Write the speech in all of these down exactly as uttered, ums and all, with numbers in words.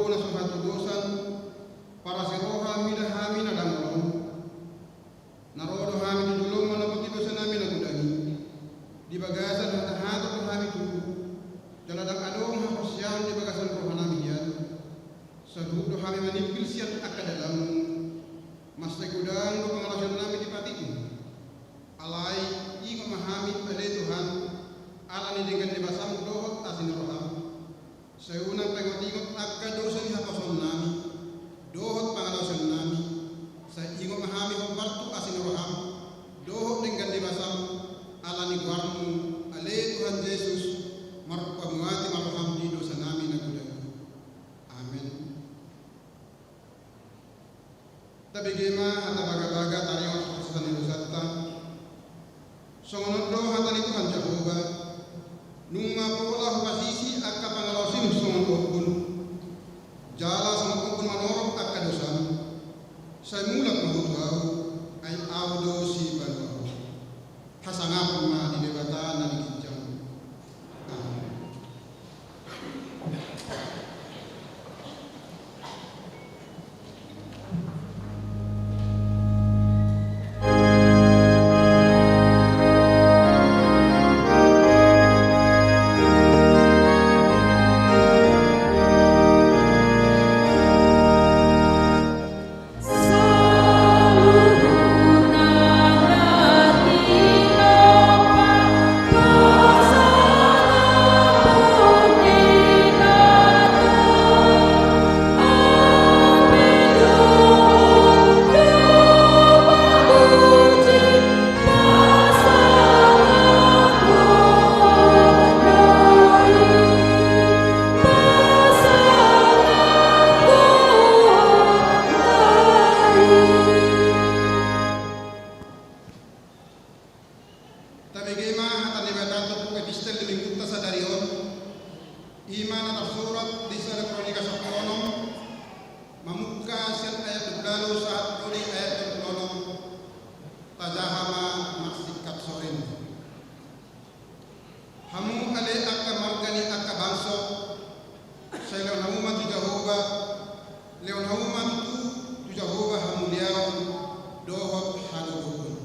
na so hatudosan, parasi roha mida hami na dangol on. Na ro do hami tu jolomu manopoti dosanami na godang i di bagasan hata-hata do hami tubu, jala ndang adong haporseaon di bagasan rohanami hian. Saluhut do hami manimpil sian angka dalanmu. Mansai godang do pangalaosionnami di patikmu. Alai ingot ma hami ale Tuhan, ala ni denggan ni basam dohot asi ni roham. Sai unang paingot-ingot angka dosa ni haposoonnami dohot pangalaosionnami. Sai ingot ma hami hombar tu asi ni roham dohot denggan ni basam, ala ni goarmu ale Tuhan Jesus. Marpamuati ma roham di dosanami na godang i. Amen. Tabege ma hata bagabaga taringot hapososan ni dosanta. Songon on do hata ni Tuhan Jahowa: Nunga pola hupasisi angka pangalaosim songon ombun, jala songon ombun manorop angka dosam. Sai mulak ma Ho tu ahu, ai ahu do sipaluahon. Hasangapon ma di Debata na di ginjang. Amen. Tabege ma hata ni Debata turpuk epistel di Minggunta sadari on. I ma na tarsurat di sada Kronika sampulu onom, mamungka sian ayat dua pulu ualu sahat tu di ayat dua pulu onom. Tajaha ma marsingkat sorin. Hamu ale angka marga ni angka bangso, sai lehon hamu ma tu Jahowa, lehon hamu ma tutu tu Jahowa hamuliaon dohot hagogoon.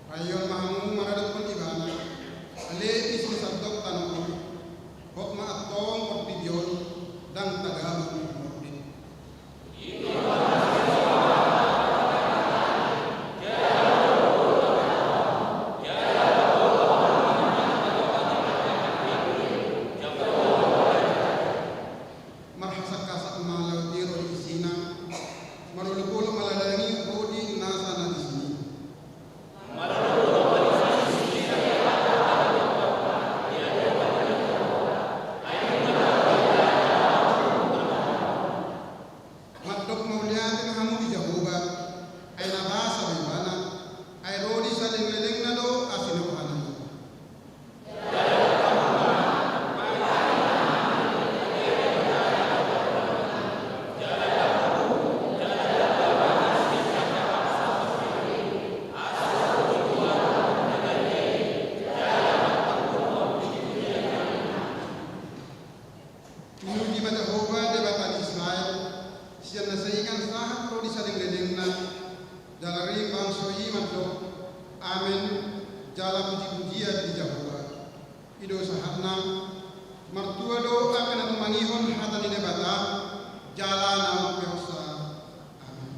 Paihon ma hamu maradophon Ibana, ale isi ni sandok tano on. Hot ma antong portibi on, ndang tagamon mordit. Marhasakhasak ma laut i ro di isina, marolopolop ma ladang i ro di nasa na disi i. Mandok mauliate ma hamu di Jahowa, ai na basa do Ibana, ai ro di salelenglelengna do asi ni rohana i. Puji ma Jahowa, Debata ni Israel, sian na saingan sahat ro di salelenglelengna. Jala ring bangso i mandok, amen, jala pujipujian di Jahowa. I do sahatna. Martua do angka na tumangihon hata ni Debata jala na umpeopsa. Amen.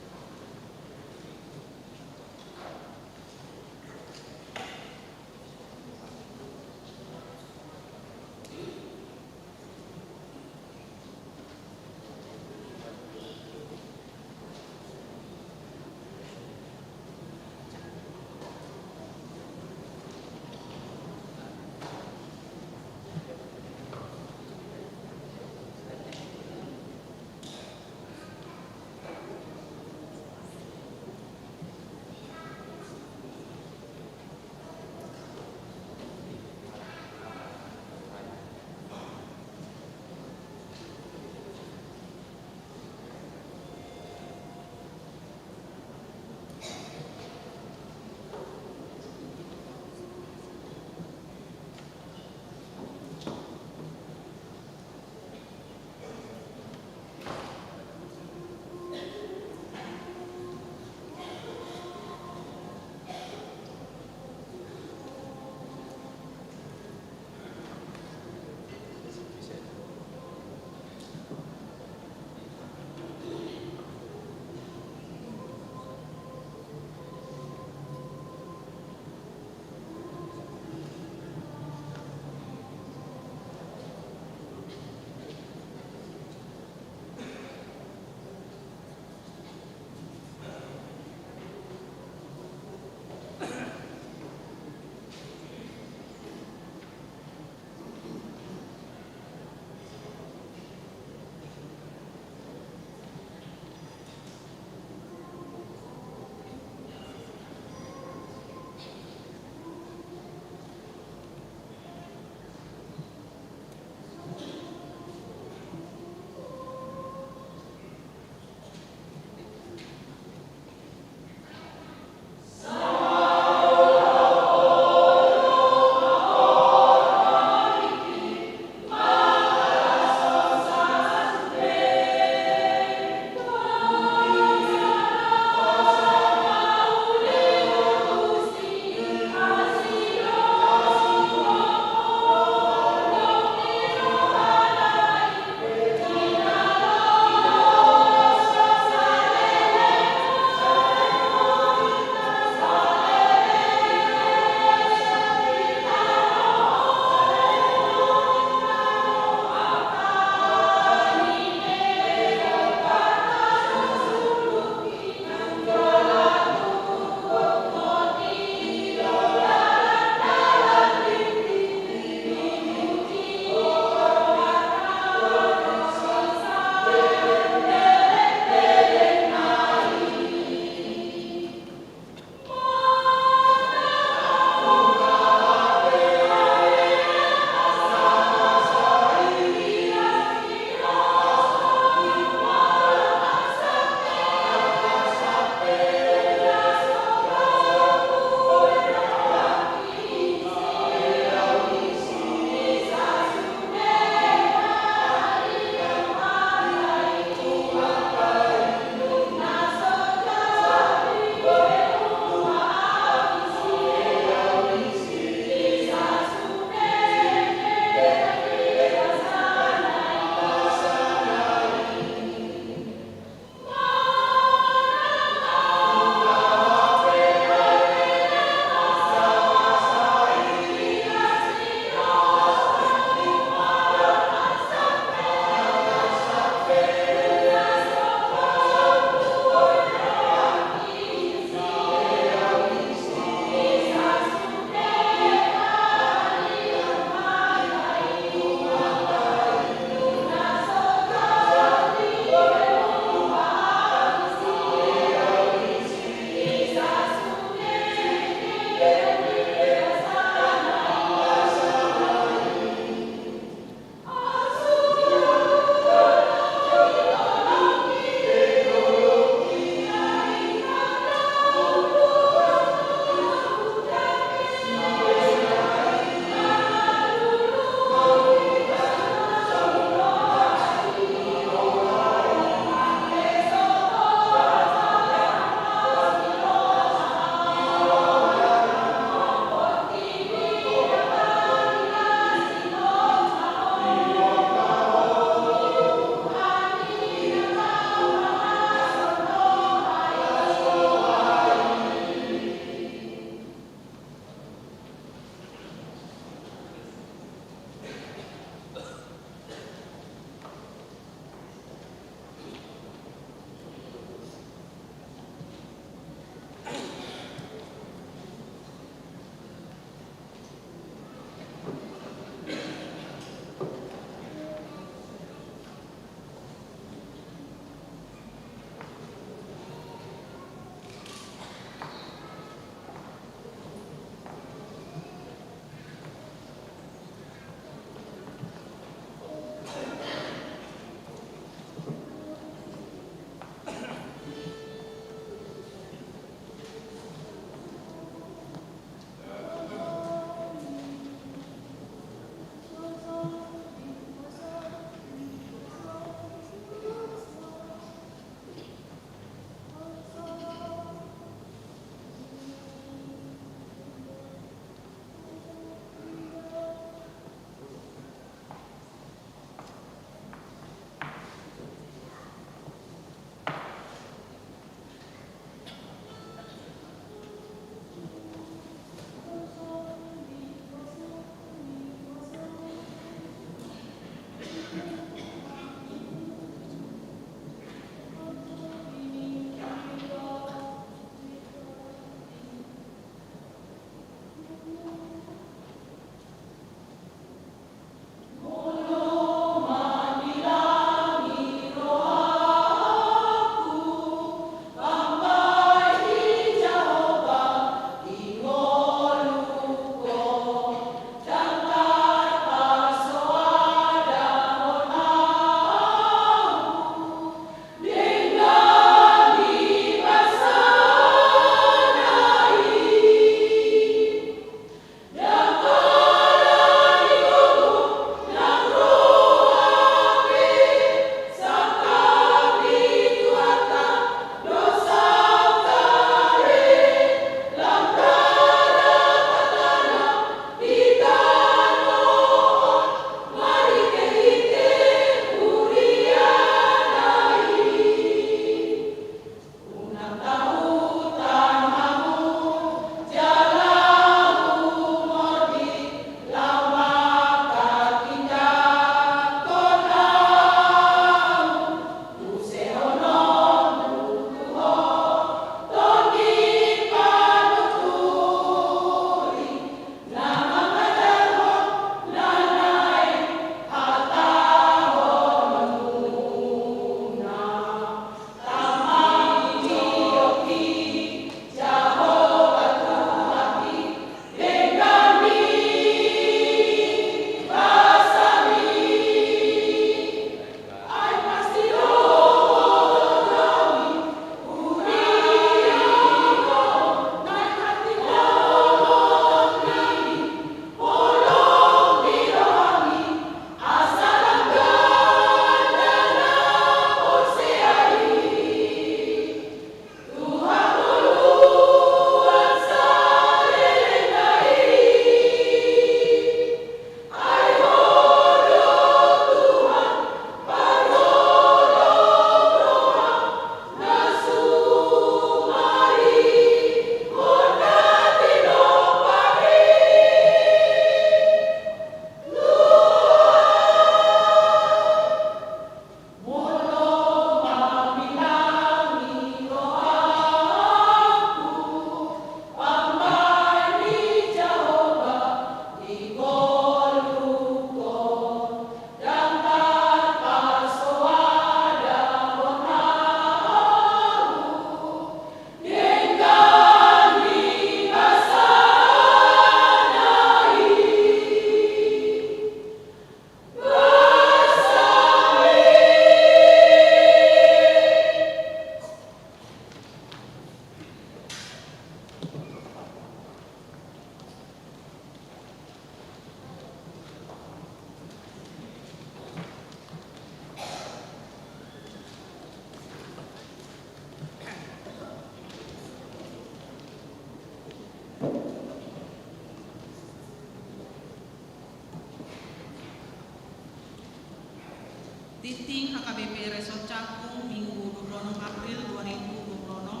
Meeting H K B P Resort Cakung, Minggu dua puluh enam April dua ribu dua puluh enam.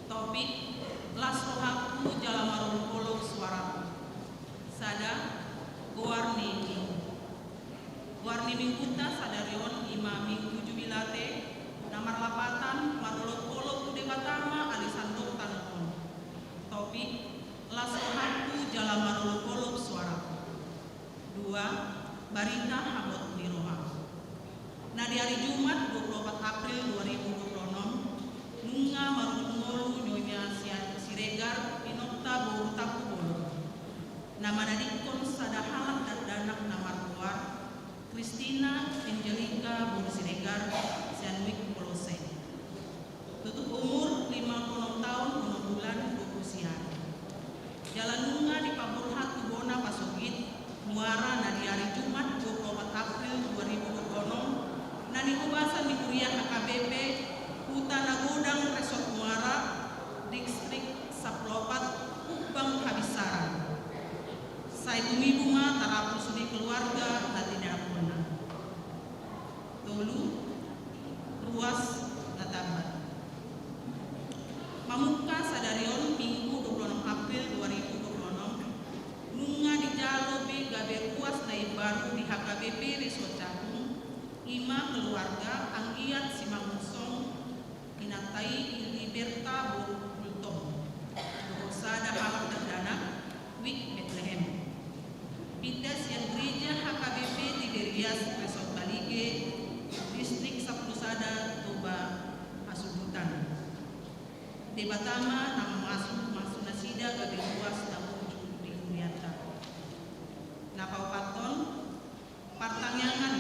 Topik: Las rohangku jala marolopolop suaramu. Sada, goar ni minggu. Goar ni mingguta sadari on i ma Minggu Jubilate, na marlapatan marolopolop tu Debata ma ale sandok tano on. Topik: Las rohangku jala marolopolop suaramu. Dua, barita habot ni roha. Na di ari Jumat dua puluh opat April dua ribu dua puluh enam, nunga marujung ngolu Nyonya Sia-, Siregar, inongta boru Tampubolon, na manadingkon sada halak dakdanak na margoar Christina Angelica boru Siregar, sian Wijk Kolose. Tutup umur lima puluh enam taon, onom bulan, dua puluh sia ari. Jala nunga dipaborhat tu bona pasogit muara na di ari Jumat dua puluh opat April dua ribu dua puluh enam, na nihobasan ni Huria H K B P Huta Nagodang, Resort Muara, Distrik sampulu opat, Humbang Habinsaran. Sai tumibu ma tarapul sude keluarga na tinadingkonna. Tolu, ruas na tambat. Mamungka sadari on, Minggu dua puluh enam April dua ribu dua puluh enam, nunga dijalo be gabe ruas na imbaru di H K B P Resort Cakung, i ma keluarga anggiat Simangunsong, inanta i Liberta boru Gultom, dohot sada halak dakdanak, Wijk Betlehem. Pinda sian Gereja H K B P Tiberias, Resort Balige, Distrik sampulu sada, Toba Hasubutan. Debata ma na mamasu-masu nasida gabe ruas na burju di hurianta. Na paopathon, partangiangan.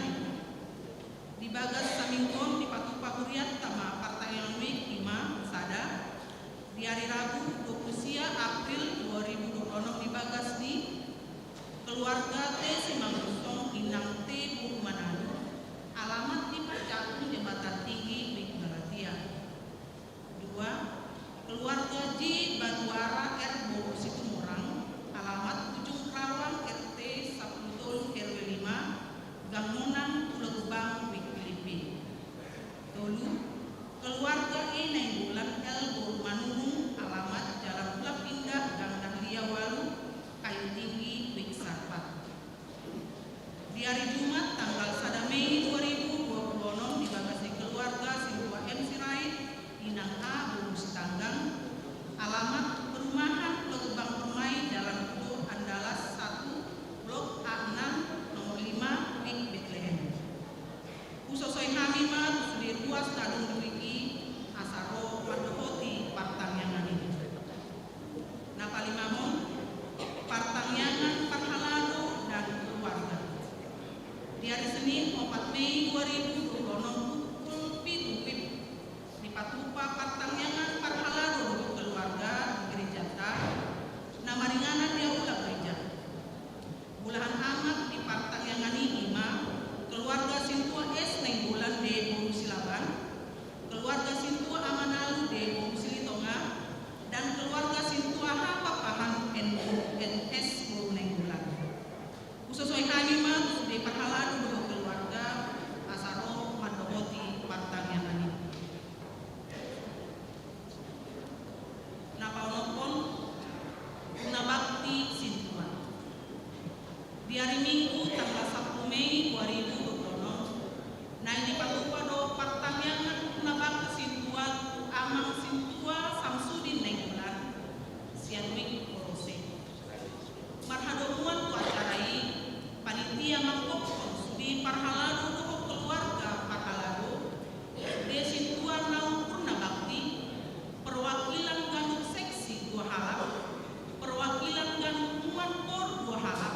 Di bagas saminggu on dipatupa hurianta ma partangiangan Wijk, i ma sada, di ari Rabu dua puluh sia April dua ribu dua puluh enam, di bagas ni keluarga T Simangunsong, inang T boru Manado, alamat di Pancakung, Jembatan Tinggi, Wijk Galatia. Dua, keluarga J Batuara R boru Situmorang, alamat Ujung Rawang, R T sampulu tolu, R W lima, Gang Monang, Pulo Gebang, Wijk Pilipi. Tolu, keluarga E Nainggolan L boru Manurung, alamat Jalan Pulau Indah, Gang Dahlia walu, Kayu Tinggi, Wijk Sarupat. Di ari Jumat tanggal sada Mei dua ribu dua puluh enam, di bagas ni keluarga Sintua M Sirait, inang A boru Sitanggang, alamat perumahan Pulo Gebang Permai, Jalan Pulo Andalas satu, Blok A enam, nomor lima, Wijk Betlehem. Husosoi hami ma tu sude ruas na adong di Wijk i, asa ro mandohoti partangiangan i. Na palimahon, partangiangan parhalado dan keluarga. Di ari Senin opat Mei dua ribu dua puluh enam pukul pitu WIB, dipatupa partangiangan parhalado dohot keluarga di gerejanta na maringanan di aula gereja. Bulahan amak di partangiangan i i ma keluarga Sintua S Nainggolan D boru Silaban, keluarga Sintua A Manalu D boru Silitonga, dan keluarga Sintua H Pakpahan N boru, N S boru Nainggolan. Husosoi hami ma tu sude parhalado dohot keluarga asa ro mandohoti partangiangan i. Na paonomhon, guna bakti sintua. Di ari Minggu tanggal sampulu Mei dua ribu dua puluh enam, naeng dipatupa do partangiangan guna bakti sintua tu Amang Sintua Samsudin Nainggolan, sian Wijk Kolose. Marhadomuan tu acara i, panitia mangkophon sude parhalado dohot keluarga parhalado, sude sintua naung purna bakti, perwakilan ganup seksi dua halak, perwakilan ganup muan boru dua halak,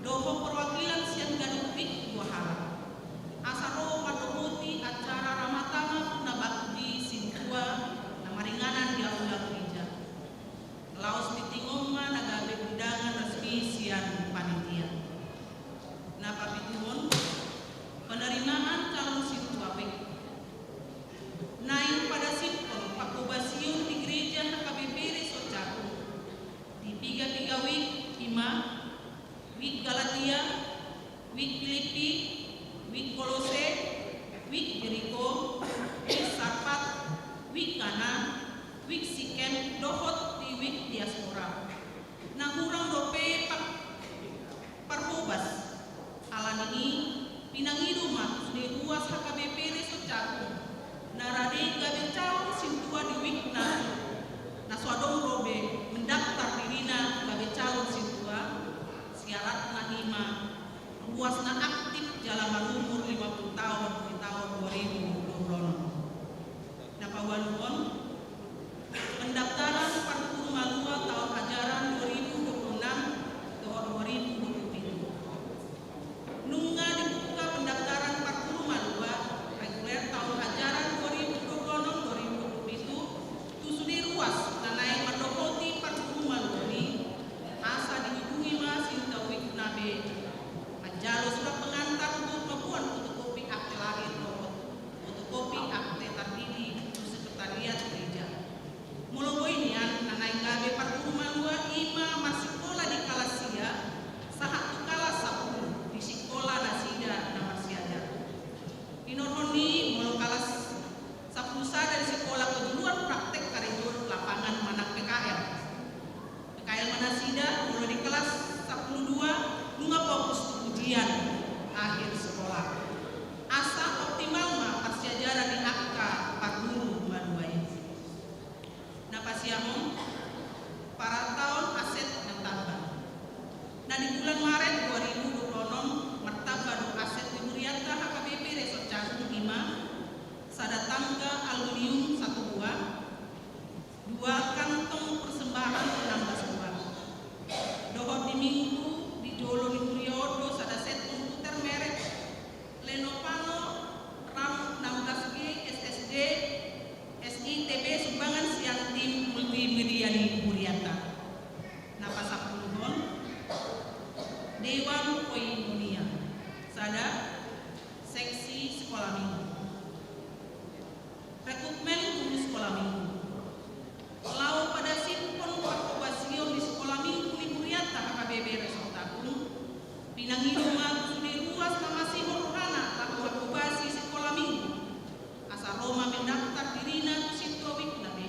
dohot perwakilan sian ganup wijk dua halak. Asa ro mandohoti acara ramatana purna bakti sintua na maringanan di aula gereja. Laos tingting on ma na gabe undangan resmi sian panitia. Na papituhon, penerimaan calon sintua wijk. Naeng padasiphon pangkobasion di Gereja H K B P Resort Cakung di piga-piga wijk, i ma Wijk Galatia, Wijk Pilipi, Wijk Kolose, Wijk Jeriko, Wijk Sarpat, Wijk Kana, Wijk Sikem, dohot di Wijk Diaspora. Na hurang dope pa-, parhobas. Ala ni i, pinangido ma tu sude ruas H K B P Resort Cakung na rade gabe calon sintua di wijk na, na so adong ro be mendaftar dirina gabe calon sintua, syaratna i ma ruas na aktif jala marumur lima puluh taon di taon dua ribu dua puluh enam. Na paualuhon, pendaftaran parguru malua taon ajaran dua ribu dua puluh enam dohot dua ribu dua puluh pitu. Nunga dibuka pendaftaran parguru malua reguler taon ajaran dua ribu dua puluh enam dua ribu dua puluh pitu tu sude ruas na naeng mandohoti parguru malua i, asa dihubungi ma sintua wijk na be manjalo surat pengantar tu botoon fotokopi akte lahir dohot fotokopi akte tardidi tu sekretariat gereja. Molo boi nian, na naeng gabe parguru malua i ma marsikola di kalas sia sahat tu kalas sampulu di sikola nasida na marsiajar. Dinorhon ni i, molo kalas sampulu sada di sikola keguruan praktek karejo lapangan manang P K L. P K L ma nasida, molo di kalas sampulu dua nunga fokus tu ujian akhir sekolah. Asa optimal ma parsiajaran ni angka parguru malua i. Na pasiahon, parataon aset na tamba. Na di bulan Maret dua ribu dua puluh enam martamba do aset di hurianta H K B P Resort Cakung i ma sada tangga aluminium satu buah, dua kantong persembahan enam belas buah. Dohot di minggu di jolo ni huria on do sada set komputer merek Lenovo RAM enam belas G S S D S I T B sumbangan sian tim multimedia ni hurianta. Na pasampuluhon, Dewan Koinonia, sada seksi sekolah minggu. Rekrutmen guru sekolah minggu. Laho padasiphon parhobasion di sekolah minggu ni hurianta H K B P Resort Cakung, pinangido ma tu sude ruas na masihol rohana laho manghobasi sekolah minggu, asa ro ma mendaftar dirina tu sintua wijk na be,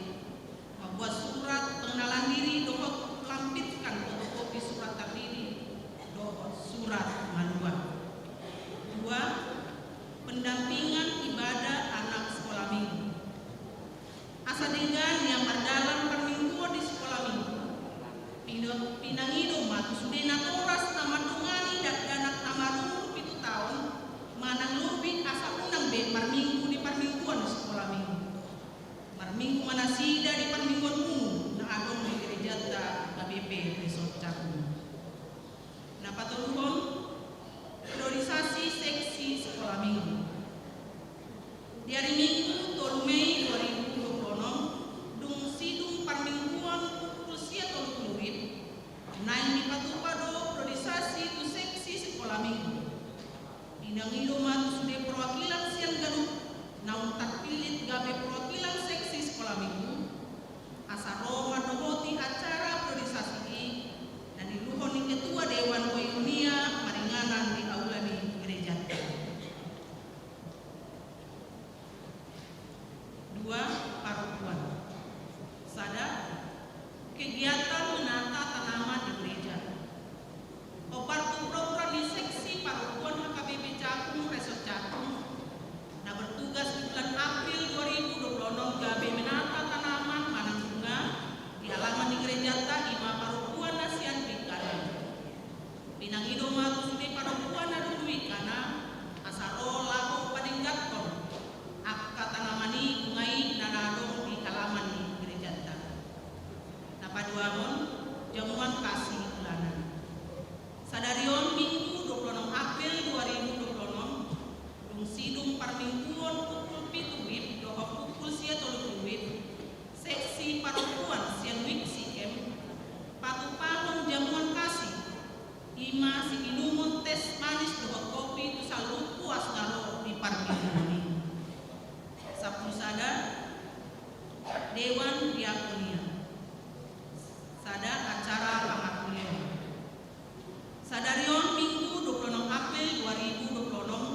mambuat surat pengenalan diri dohot lampirkan fotokopi surat tardidi dohot surat malua. Dua, pendampingan ibadah anak sekolah minggu. Asa denggan ia mardalan parmingguon di sekolah minggu, pino-, pinangido ma tu sude natoras na mandongani dakdanak na marumur pitu taon manang lobi asa unang be marminggu di parmingguon di sekolah minggu. Marminggu ma nasida di parmingguon umum na adong di gerejanta H K B P Resort Cakung. Na patoluhon, priorisasi seksi sekolah minggu. Di ari Minggu tolu Mei dua ribu dua puluh enam, dung sidung parmingguon pukul sia tolu puluh wib, naeng dipatupa do priorisasi tu seksi sekolah minggu. Pinangido ma tu sude perwakilan sian ganup naung tarpillit gabe perwakilan seksi sekolah minggu, asa ro mandohoti acara priorisasi i na niuluhon ni Ketua Dewan Koinonia maringanan di aula ni gerejanta. Dua, parungkuan. Sada, kegiatan menata tanaman di gereja. Hombar tu program ni seksi parungkuan H K B P Cakung, Resort Cakung, na bertugas di bulan April dua ribu dua puluh enam gabe menata tanaman manang bunga di halaman ni gerejanta i ma parungkuan na sian Wijk Kana. Pinangido ma tu sude parungkuan na dung di Wijk Kana asa ro laho padenggankon angka tanaman i, bunga i na adong di halaman ni gerejanta. Na paduahon, jamuan kasih bulanan. Sadari on Minggu dua puluh enam April dua ribu dua puluh enam, dung sidung parmingguon pukul pitu wib dohot pukul sia tolu puluh wib, seksi parungkuan sian Wijk Sikem patupahon jamuan kasih, i ma siinumon teh manis dohot kopi tu saluhut ruas na ro di parmingguon i. Sampulu sada, Dewan Diakonia. Sada, acara pangartilion. Sadari on Minggu dua puluh enam April dua ribu dua puluh enam,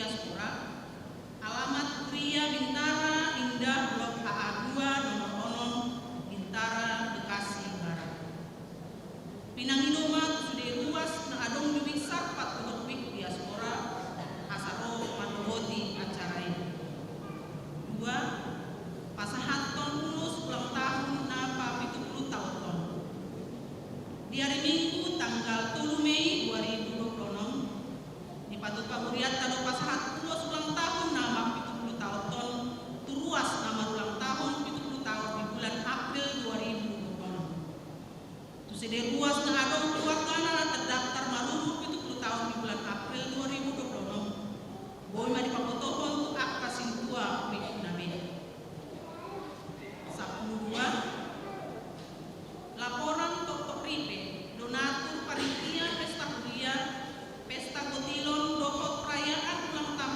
Diaspora, alamat Huria Bintara Indah, Blok H A dua, nomor onom, Bintara, Bekasi Barat. Pinangido ma tu sude ruas na adong di Big Sarpat dohot Big Diaspora asa ro mandohoti acara i. Dua, pasahathon ulos ulang tahun na papitu pulu taon on. Di ari Minggu tanggal tolu Mei dua ribu dua pulu onom, dipatupa hurianta do pasahat ulos ulang tahun na mampitu pulu taon on tu ruas na marulang tahun pitu pulu taon di bulan April dua ribu dua pulu onom. Tu sude ruas na adong keluargana na terdaftar marumur pitu pulu taon di bulan April dua ribu dua pulu onom, boi ma dipabotohon tu angka sintua berikutna be. Sampulu dua, laporan toktok ripe, donatur panitia pesta huria, pesta gotilon dohot perayaan ulang tahun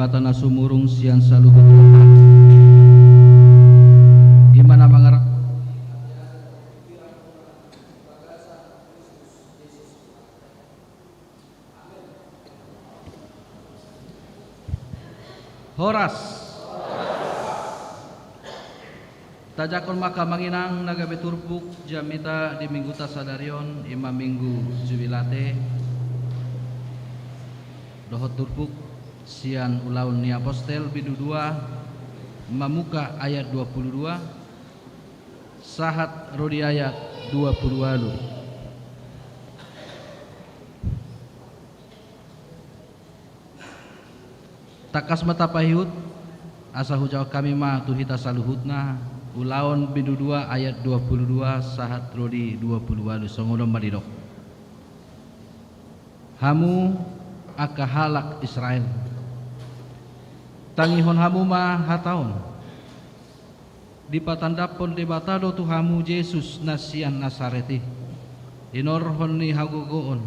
Debata na sumurung sian saluhut roha, i ma na mangarahon Horas. Tajangkon ma angka amang inang na gabe turpuk jamita di mingguta sadari on, i ma minggu Jubilate. Dohot turpuk sian Ulaon ni Apostel bindu dua, mamungka ayat dua pulu dua, sahat ro di ayat dua pulu ualu. Tangkas ma tapaihut, asa hujahahon hami ma tu hita saluhutna, Ulaon bindu dua ayat dua pulu dua sahat ro di dua pulu ualu, songon on ma didok. Hamu angka halak Israel, tangihon hamu ma hata on. Dipatandahon Debata do tu hamu Jesus na sian Nasaret i, hinorhon ni hagogoon,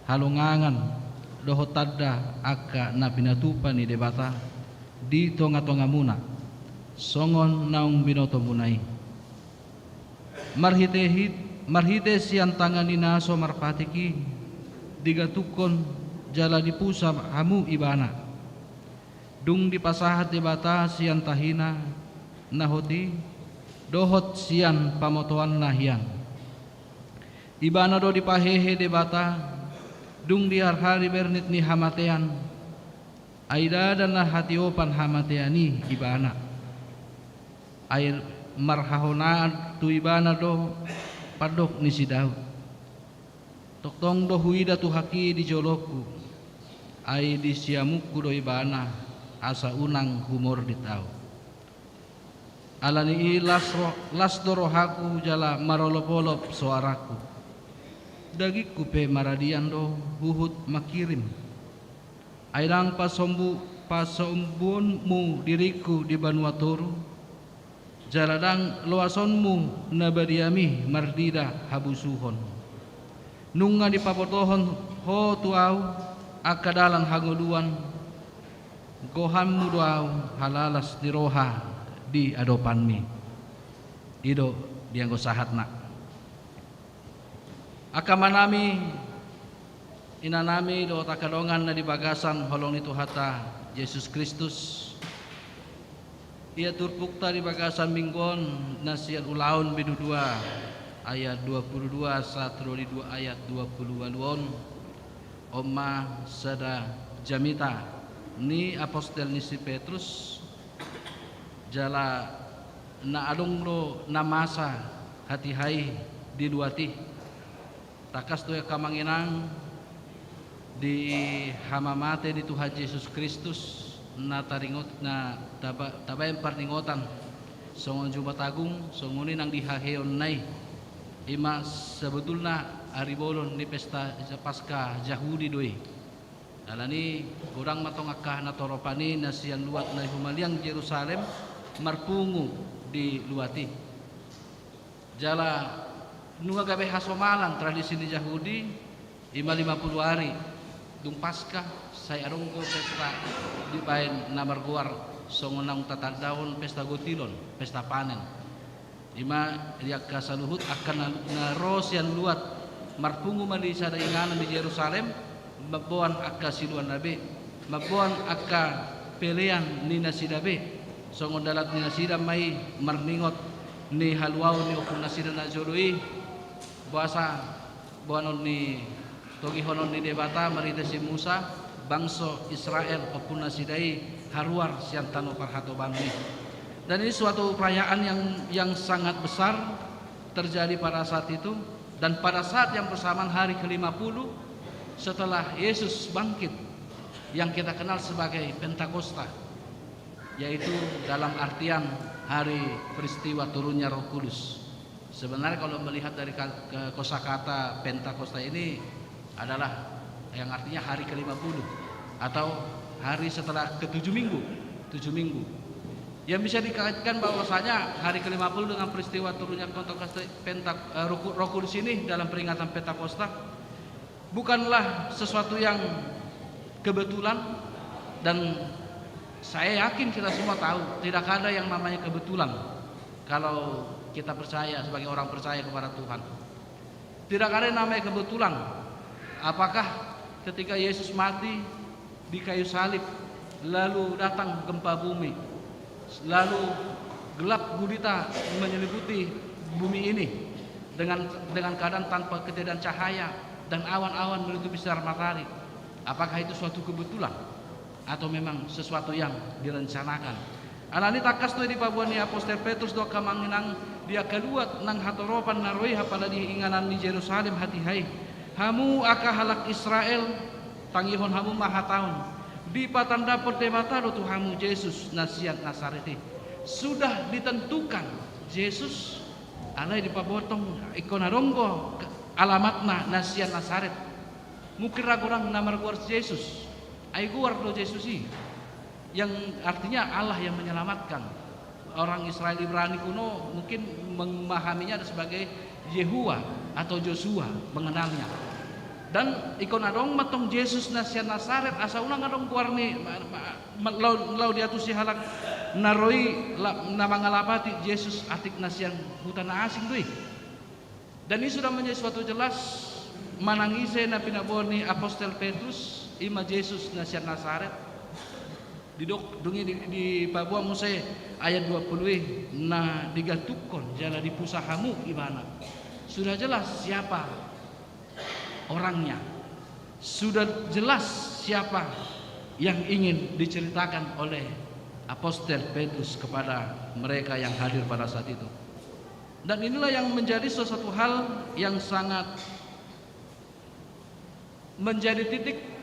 halongangan, dohot tanda angka na pinatupa ni Debata di tongatongamuna, songon naung binotomuna i. Marhite, marhite sian tangan ni na so marpatik i, digantungkon jala dipusa hamu ibana. Dung dipasahat Debata sian tahina na hot i, dohot sian pamotoanna hian. Ibana do dipahehe Debata, dung di arhari bernit ni hamatean, ai ndada na hatiopan hamatean i ibana. Ai marhahonaan tu ibana do pandok ni si Daud. Tongtong do huida Tuhanki di jolongku, ai di siamunku do ibana, asa unang humordit ahu. Ala ni i las ro-, las do rohangku jala marolopolop soarangku. Dagingku pe maradian do huhut mangkirim. Ai ndang pasombu-, pasombuonmu diringku di banua toru, jala ndang loasonmu na badiami marnida habusuhon. Nunga dipabotohon Ho tu ahu angka dalan hangoluan, gohanmu do ahu halalas ni roha di adopanmi. I do dianggo sahatna. Angka amanami, inanami, dohot angka dongan na di bagasan holong ni Tuhanta Jesus Kristus. Ia turpukta di bagasan minggu on na sian Ulaon bindu dua ayat dua pulu dua sahat ro di dua ayat dua pulu ualu on. On ma sada jamita ni apostel ni si Petrus, jala na adong do na masa hatiha i di luat i. Tangkas do i angka amang inang, di hamamate ni Tuhan Jesus Kristus na taringot, na taba-, tabaen parningotan songon Jumat Agung, songon i nang di haheonna i. I ma sebetulna ari bolon ni pesta Paskah Jahudi do i. Alani godang ma tong angka na toropan i na sian luat na i humaliang Jerusalem marpungu di luat i. Jala nunga gabe hasomalan tradisi ni Jahudi, i ma lima pulu ari dung Paskah, sai adong do pesta dibaen na margoar songon naung tatandaon pesta gotilon, pesta panen. I ma di angka saluhut angka na, na ro sian luat, marpungu ma di sada inganan di Jerusalem, mamboan angka siluanna be, mamboan angka pelean ni nasida be, songon dalan ni nasida ma i marningot ni haluaon ni ompungnasida na jolo i, boasa boanon ni, togihonon ni Debata marhite si Musa, bangso Israel, ompunnasida i haruar sian tano parhatobanon i. Dan ini suatu perayaan yang, yang sangat besar terjadi pada saat itu, dan pada saat yang bersamaan hari kelima puluh setelah Yesus bangkit, yang kita kenal sebagai Pentakosta, yaitu dalam artian hari peristiwa turunnya Roh Kudus. Sebenarnya kalau melihat dari ka-, ke-, kosakata Pentakosta ini adalah yang artinya hari kelima puluh atau hari setelah ketujuh minggu, tujuh minggu. Yang bisa dikaitkan bahwasanya hari kelima puluh dengan peristiwa turunnya Pentakosta, Penta-, eh, Roh Ku-, Roh Kudus ini dalam peringatan Pentakosta bukanlah sesuatu yang kebetulan dan Saya yakin kita semua tahu, tidak ada yang namanya kebetulan kalau kita percaya sebagai orang percaya kepada Tuhan. Tidak ada yang namanya kebetulan. Apakah ketika Yesus mati di kayu salib, lalu datang gempa bumi, lalu gelap gulita menyelimuti bumi ini dengan, dengan keadaan tanpa ketiadaan cahaya dan awan-awan menutupi sinar matahari? Apakah itu suatu kebetulan? Atau memang sesuatu yang direncanakan? Alani tangkas do i dipaboa ni apostel Petrus do angka amang inang di angka luat nang hatoropan na ro i, apala di inganan ni Jerusalem hatiha i. Hamu angka halak Israel, tangihon hamu ma hataon: Dipatandahon Debata do tu hamu Jesus na sian Nasaret i. Sudah ditentukan Jesus, alai dipaboa tong ingkon adong do alamatna na sian Nasaret. Mungkin ragu nang na margoar Jesus. Ai goar do Jesus i, yang artinya Allah yang menyelamatkan. Orang Israel Ibrani kuno mungkin memahaminya sebagai Yehua atau Joshua mengenalnya. Dan ingkon adong ma tong Jesus na sian Nasaret, asa unang adong goar ni ma-, ma-, ma-, lau, lau diantusi halak na ro i la-, na mangalapati Jesus atik na sian huta na asing do i. Dan ini sudah menjadi suatu jelas manang ise na pinaboa ni apostel Petrus, i ma Jesus na sian Nasaret. Didok, dung i di, dipaboa muse ayat dua puluh i, na digantungkon jala dipusa hamu ibana. Sudah jelas siapa orangnya. Sudah jelas siapa yang ingin diceritakan oleh apostel Petrus kepada mereka yang hadir pada saat itu. Dan inilah yang menjadi sesuatu hal yang sangat menjadi titik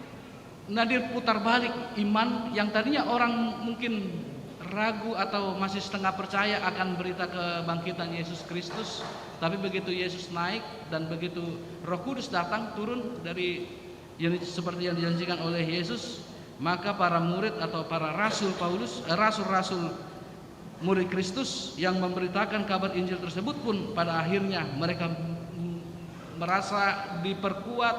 na diputar balik iman yang tadinya orang mungkin ragu atau masih setengah percaya akan berita kebangkitan Yesus Kristus. Tapi begitu Yesus naik dan begitu Roh Kudus datang turun dari yang, seperti yang dijanjikan oleh Yesus, maka para murid atau para rasul Paulus, eh, rasul-rasul murid Kristus yang memberitakan kabar Injil tersebut pun pada akhirnya mereka m-, merasa diperkuat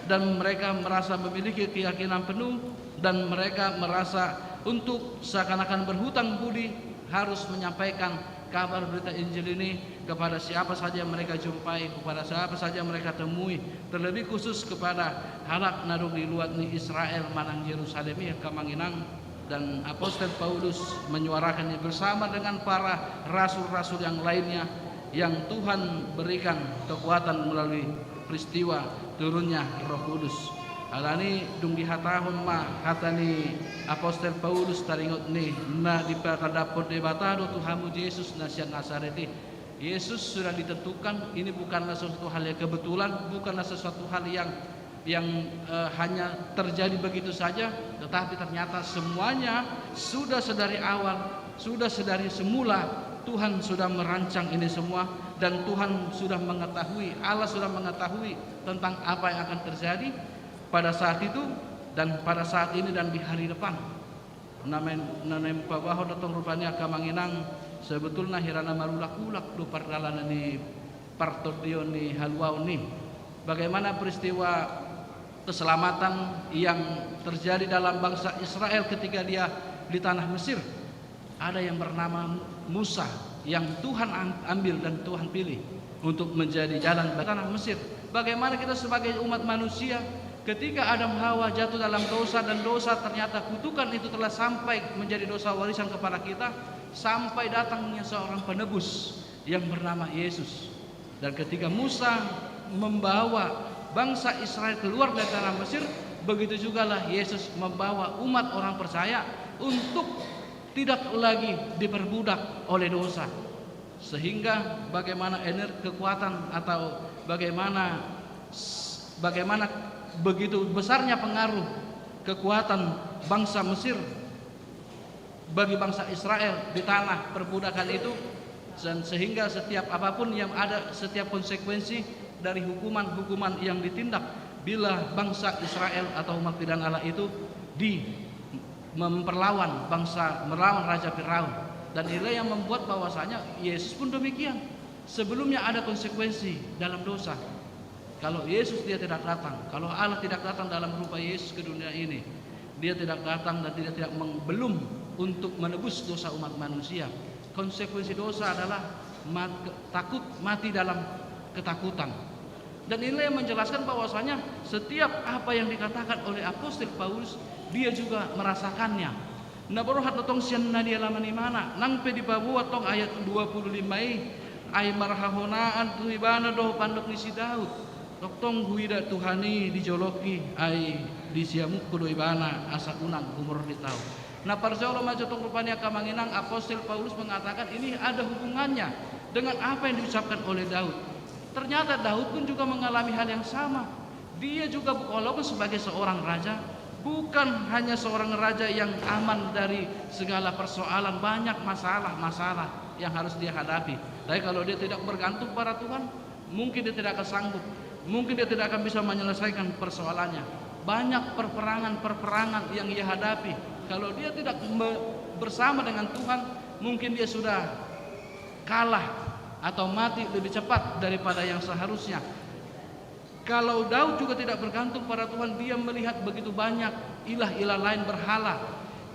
dan mereka merasa memiliki keyakinan penuh dan mereka merasa untuk seakan-akan berhutang budi harus menyampaikan kabar berita Injil ini kepada siapa saja yang mereka jumpai, kepada siapa saja yang mereka temui, terlebih khusus kepada halak na dung di luat ni Israel manang Jerusalem i, angka amang inang. Dan apostel Paulus menyuarakannya bersama dengan para rasul-rasul yang lainnya yang Tuhan berikan kekuatan melalui peristiwa turunnya Roh Kudus. Alani dung dihatahon ma hata ni apostel Paulus taringot ni na dipatandahon Debata do tu hamu Jesus na sian Nasaret i. Yesus sudah ditentukan, ini bukanlah sesuatu hal yang kebetulan, bukanlah sesuatu hal yang yang, eh, hanya terjadi begitu saja, tetapi ternyata semuanya sudah sedari awal, sudah sedari semula Tuhan sudah merancang ini semua, dan Tuhan sudah mengetahui, Allah sudah mengetahui tentang apa yang akan terjadi pada saat itu dan pada saat ini dan di hari depan. Na naeng, na naeng paboahon do tong rupani angka amang inang, sebetulna hira na marulak-ulak do pardalanan ni partondion ni haluaon i. Bagaimana peristiwa keselamatan yang terjadi dalam bangsa Israel ketika dia di tanah Mesir? Ada yang bernama Musa yang Tuhan am-, ambil dan Tuhan pilih untuk menjadi jalan bagi tanah Mesir. Bagaimana kita sebagai umat manusia, ketika Adam Hawa jatuh dalam dosa dan dosa, ternyata kutukan itu telah sampai menjadi dosa warisan kepada kita, sampai datangnya seorang penebus yang bernama Yesus. Dan ketika Musa membawa bangsa Israel keluar dari tanah Mesir, begitu jugalah Yesus membawa umat orang percaya untuk tidak lagi diperbudak oleh dosa. Sehingga bagaimana ener-, kekuatan atau bagaimana, bagaimana begitu besarnya pengaruh kekuatan bangsa Mesir bagi bangsa Israel di tanah perbudakan itu, dan sehingga setiap apapun yang ada, setiap konsekuensi dari hukuman-hukuman yang ditindak bila bangsa Israel atau umat pilihan Allah itu di memperlawan bangsa, melawan Raja Firaun. Dan inilah yang membuat bahwasanya Yesus pun demikian. Sebelumnya ada konsekuensi dalam dosa. Kalau Yesus dia tidak datang, kalau Allah tidak datang dalam rupa Yesus ke dunia ini, Dia tidak datang dan dia tidak meng-, belum untuk menebus dosa umat manusia. Konsekuensi dosa adalah mat-, takut, mati dalam ketakutan. Dan inilah yang menjelaskan bahwasanya setiap apa yang dikatakan oleh Apostel Paulus, dia juga merasakannya. Na borhat do tong sian na di halaman imana, nang pe dipaboa tong ayat dua puluh lima i, ai marhahonaan tu ibana do pandok ni si Daud. Tongtong huida Tuhan i di jolongki, ai di siamunku do ibana, asa unang humorhit ahu. Na parjolo ma jo tong rupani angka amang inang, Apostel Paulus mengatakan ini ada hubungannya dengan apa yang diucapkan oleh Daud. Ternyata Daud pun juga mengalami hal yang sama. Dia juga, walaupun sebagai seorang raja, bukan hanya seorang raja yang aman dari segala persoalan, banyak masalah-masalah yang harus dia hadapi. Tapi kalau dia tidak bergantung pada Tuhan, mungkin dia tidak akan sanggup, mungkin dia tidak akan bisa menyelesaikan persoalannya. Banyak perperangan-perperangan yang ia hadapi. Kalau dia tidak me-, bersama dengan Tuhan, mungkin dia sudah kalah atau mati lebih cepat daripada yang seharusnya. Kalau Daud juga tidak bergantung pada Tuhan, dia melihat begitu banyak ilah-ilah lain, berhala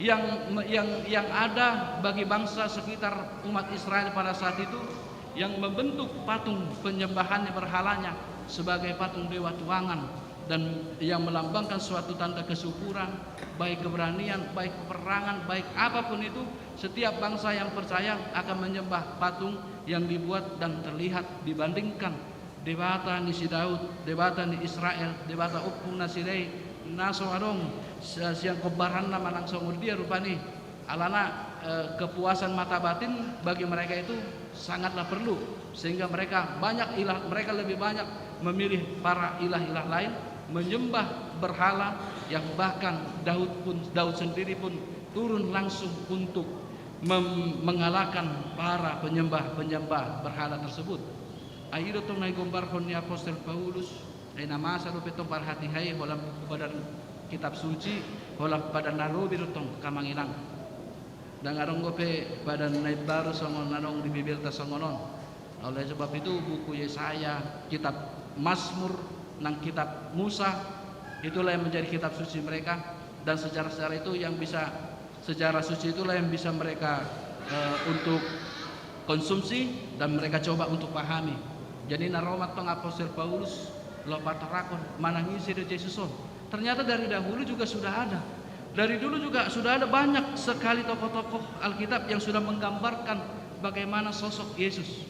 yang, yang, yang ada bagi bangsa sekitar umat Israel pada saat itu, yang membentuk patung penyembahannya, berhalanya, sebagai patung dewa tuangan, dan yang melambangkan suatu tanda kesuburan, baik keberanian, baik peperangan, baik apapun itu, setiap bangsa yang percaya akan menyembah patung yang dibuat dan terlihat, dibandingkan Debata ni si Daud, Debata ni Israel, Debata ompung nasida i, na so adong si-, sian hombaranna manang songon dia rupani. Alana, eh, kepuasan mata batin bagi mereka itu sangatlah perlu, sehingga mereka banyak ilah, mereka lebih banyak memilih para ilah-ilah lain, menyembah berhala, yang bahkan Daud pun, Daud sendiri pun turun langsung untuk mem-, mengalahkan para penyembah-penyembah berhala tersebut. Ai i do tong na digombarhon ni Apostel Paulus, ai na masa dope tong parhatiha i, holan buku Padan Kitab Suci, holan Padan na Robi do tong, angka amang inang. Ndang adong dope Padan na Imbaru songon na adong di Bibelta songon on. Oleh sebab itu, buku Yesaya, kitab Mazmur, nang kitab Musa, itulah yang menjadi kitab suci mereka. Dan sejarah-sejarah itu yang bisa, sejarah suci itulah yang bisa mereka, eh, untuk konsumsi dan mereka coba untuk pahami. Jadi, na ro ma tong Apostel Paulus laho patorangkon, manang ise do Jesus on. Ternyata dari dahulu juga sudah ada. Dari dulu juga sudah ada banyak sekali tokoh-tokoh Alkitab yang sudah menggambarkan bagaimana sosok Yesus.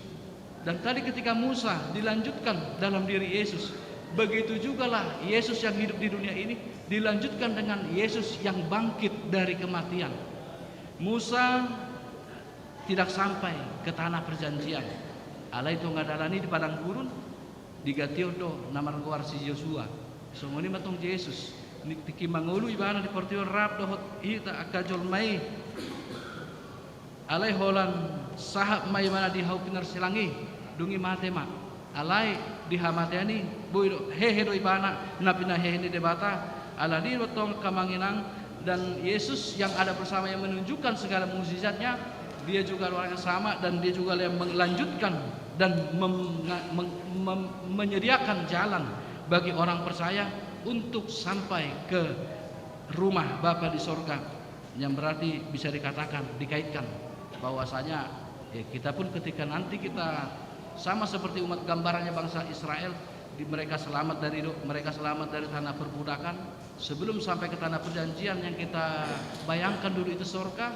Dan tadi ketika Musa dilanjutkan dalam diri Yesus, begitu jugalah Yesus yang hidup di dunia ini dilanjutkan dengan Yesus yang bangkit dari kematian. Musa tidak sampai ke tanah perjanjian. Alai tonga dalan i di padang gurun, digantion do na margoar si Josua. Songon i ma tong Jesus, tingki mangolu ibana di portibi on rap dohot hita angka jolma i. Alai holan sahat ma ibana di hau pinarsilang i, dung i mate ma. Alai di hamatean i, boi do, hehe do ibana na pinahehe ni Debata. Alani i do tong, angka amang inang, dan Yesus yang ada bersama yang menunjukkan segala mukjizatnya, dia juga orang yang sama dan dia juga yang melanjutkan dan mem-, mem-, mem-, menyediakan jalan bagi orang percaya untuk sampai ke rumah Bapa di sorga. Yang berarti bisa dikatakan, dikaitkan bahwasanya, ya, kita pun ketika nanti kita sama seperti umat gambarannya bangsa Israel, di, mereka selamat dari do-, mereka selamat dari tanah perbudakan. Sebelum sampai ke tanah perjanjian yang kita bayangkan dulu itu sorga,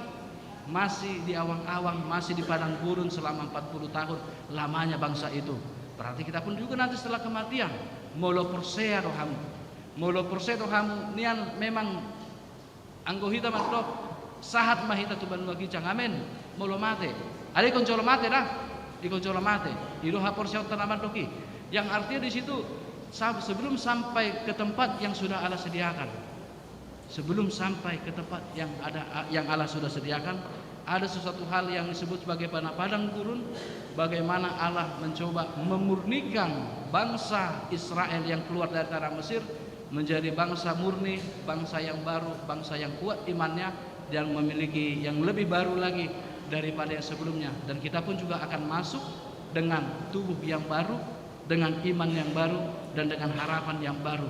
masih di awang-awang, masih di padang gurun selama empat puluh tahun lamanya bangsa itu. Berarti kita pun juga nanti setelah kematian, molo porsea do hamu. Molo porsea do hamu, nian memang anggo hita mandok, sahat ma hita tu banua ginjang. Amen. Molo mate. Alai ingkon jolo mate da. Ingkon jolo mate. I do haporseaonta na mandok i. Yang artinya di situ, sa-, sebelum sampai ke tempat yang sudah Allah sediakan. Sebelum sampai ke tempat yang ada, yang Allah sudah sediakan, ada sesuatu hal yang disebut sebagai pada-, padang gurun, bagaimana Allah mencoba memurnikan bangsa Israel yang keluar dari tanah Mesir menjadi bangsa murni, bangsa yang baru, bangsa yang kuat imannya, dan memiliki yang lebih baru lagi daripada yang sebelumnya. Dan kita pun juga akan masuk dengan tubuh yang baru, dengan iman yang baru, dan dengan harapan yang baru.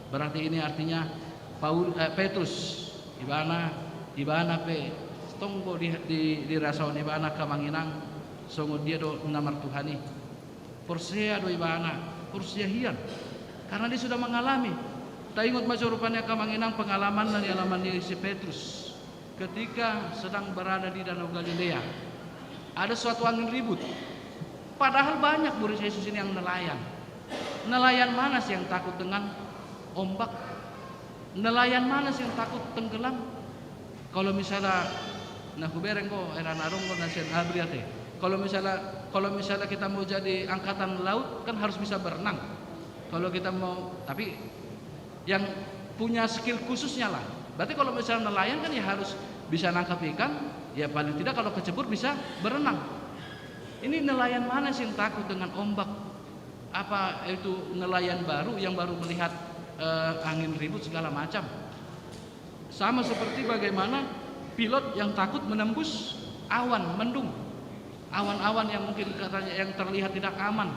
Berarti ini artinya Paul-, eh, Petrus Ibana, ibana pe tonggo di, di, dirasaon ibana angka amang inang, songon dia do na martuhan i. Porsea do ibana, porsea hian. Karena dia sudah mengalami. Taingot ma jo rupani angka amang inang pengalaman na nialaman ni si Petrus ketika sedang berada di Danau Galilea. Ada suatu angin ribut. Padahal banyak murid Yesus ini yang nelayan. Nelayan mana sih yang takut dengan ombak? Nelayan mana sih yang takut tenggelam? Kalau misalnya, na hubereng ko, era narung ko, na sian abri ate. Kalau misalnya, kalau misalnya kita mau jadi angkatan laut, kan harus bisa berenang. Kalau kita mau, tapi yang punya skill khususnya lah. Berarti kalau misalnya nelayan kan ya harus bisa nangkap ikan, ya paling tidak kalau kecebur bisa berenang. Ini nelayan mana sih yang takut dengan ombak? Apa itu nelayan baru yang baru melihat, eh, angin ribut segala macam? Sama seperti bagaimana pilot yang takut menembus awan mendung. Awan-awan yang mungkin katanya yang terlihat tidak aman.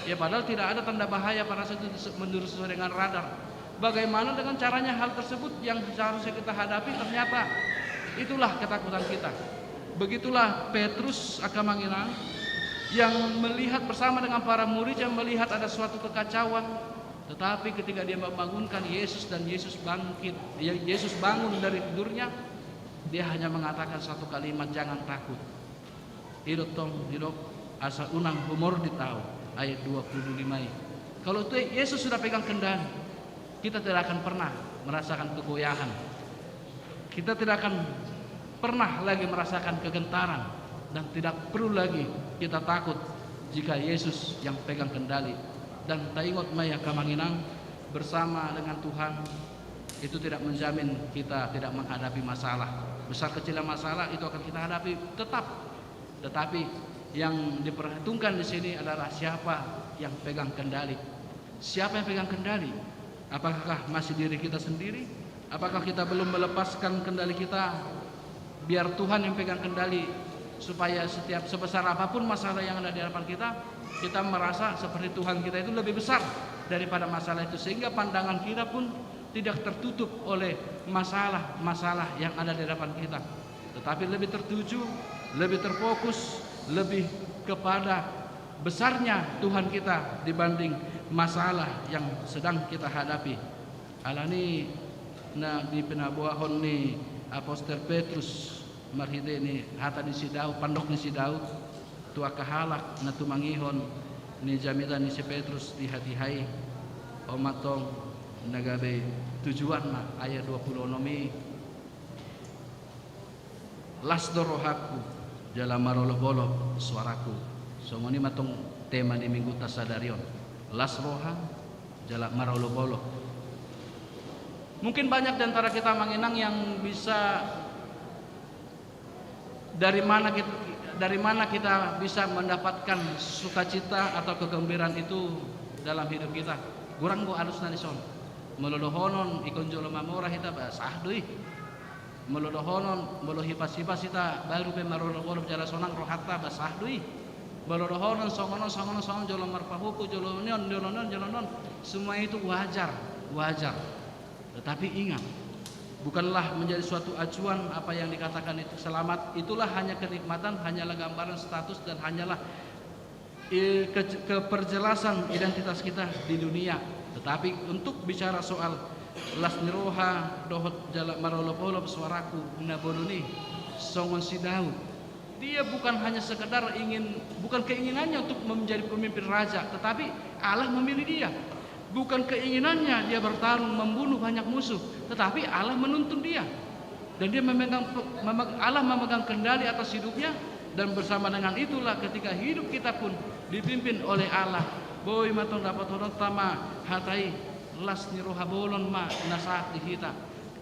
Ya, padahal tidak ada tanda bahaya pada saat itu se-, menurut sesuai dengan radar. Bagaimana dengan caranya hal tersebut yang seharusnya kita hadapi, ternyata itulah ketakutan kita. Begitulah Petrus angka amang inang yang melihat bersama dengan para murid yang melihat ada suatu kekacauan. Tetapi ketika dia membangunkan Yesus dan Yesus bangkit, Ye-, Yesus bangun dari tidurnya, dia hanya mengatakan satu kalimat, "Jangan takut." I do tong didok, "Asa unang humordit ahu," ayat dua puluh lima i. Kalau itu Yesus sudah pegang kendali, kita tidak akan pernah merasakan kegoyahan. Kita tidak akan pernah lagi merasakan kegentaran dan tidak perlu lagi kita takut jika Yesus yang pegang kendali. Dan taingot ma i angka amang inang, bersama dengan Tuhan itu tidak menjamin kita tidak menghadapi masalah. Besar kecilnya masalah itu akan kita hadapi tetap. Tetapi yang diperhitungkan di sini adalah siapa yang pegang kendali. Siapa yang pegang kendali? Apakah masih diri kita sendiri? Apakah kita belum melepaskan kendali kita? Biar Tuhan yang pegang kendali, supaya setiap sebesar apapun masalah yang ada di hadapan kita, kita merasa seperti Tuhan kita itu lebih besar daripada masalah itu, sehingga pandangan kita pun tidak tertutup oleh masalah-masalah yang ada di hadapan kita, tetapi lebih tertuju, lebih terfokus, lebih kepada besarnya Tuhan kita dibanding masalah yang sedang kita hadapi. Alani na di pinaboahon ni apostel Petrus marhite ni hata ni si Daud, pandok ni si Daud, tu angka halak na tumangihon ni jamita ni si Petrus di hatiha i, on ma tong na gabe tujuanna ayat dua puluh onom i. Las do rohangku, jala marolopolop suarangku. Songon i ma tong tema ni mingguta sadari on. Las roha, jala marolopolop. Mungkin banyak di antara kita amang inang yang bisa, dari mana kita, dari mana kita bisa mendapatkan sukacita atau kegembiraan itu dalam hidup kita? Goarna do alusna dison. Molo dohonon ingkon jolo mamora hita, bah sah do i. Molo dohonon, molo hipas-hipas hita baru pe marolopolop jala sonang rohanta, bah sah do i. Molo dohonon songon on, songon on, songon on, jolo marpahompu, jolo ni on, jolo ni on, jolo ni on. Semua itu wajar, wajar. Tetapi ingat, bukanlah menjadi suatu acuan apa yang dikatakan itu selamat, itulah hanya kenikmatan, hanyalah gambaran status, dan hanyalah, eh, ke-, keperjelasan identitas kita di dunia. Tetapi untuk bicara soal las ni roha dohot jala marolopolop suarangku na bolon i, songon si Daud, dia bukan hanya sekedar ingin, bukan keinginannya untuk menjadi pemimpin raja, tetapi Allah memilih dia. Bukan keinginannya dia bertarung membunuh banyak musuh, tetapi Allah menuntun dia. Dan dia memegang, memeg-, Allah memegang kendali atas hidupnya, dan bersama dengan itulah ketika hidup kita pun dipimpin oleh Allah. Boi ma tong dapotononta ma hata i, las ni roha bolon ma na sahat di hita.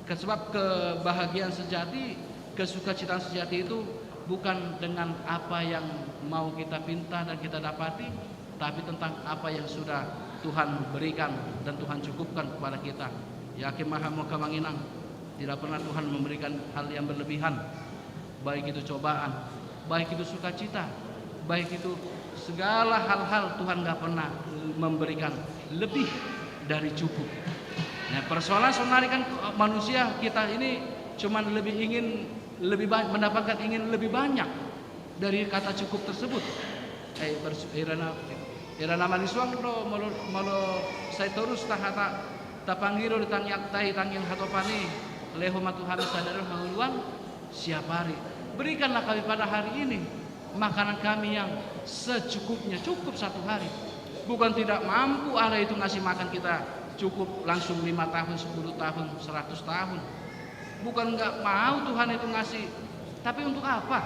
Sebab kebahagiaan sejati, kesukacitaan sejati itu bukan dengan apa yang mau kita pinta dan kita dapati, tapi tentang apa yang sudah Tuhan berikan dan Tuhan cukupkan kepada kita. Yakin ma hamu angka amang inang, tidak pernah Tuhan memberikan hal yang berlebihan. Baik itu cobaan, baik itu sukacita, baik itu segala hal-hal, Tuhan nggak pernah memberikan lebih dari cukup. Nah, persoalan saonari kan, eh, manusia kita ini cuman lebih ingin, lebih banyak, mendapatkan, ingin lebih banyak dari kata cukup tersebut. Eh, bersu-, irana, irana malisuang do, molo, molo sai torus tahata, tapangido di tangiang, tai tangiang hatopan i, lehon ma tu hami sadari on hangoluan siap ari. Berikanlah kami pada hari ini makanan kami yang secukupnya, cukup satu hari. Bukan tidak mampu Allah itu ngasih makan kita cukup langsung lima tahun, sepuluh tahun, seratus tahun. Bukan nggak mau Tuhan itu ngasih, tapi untuk apa?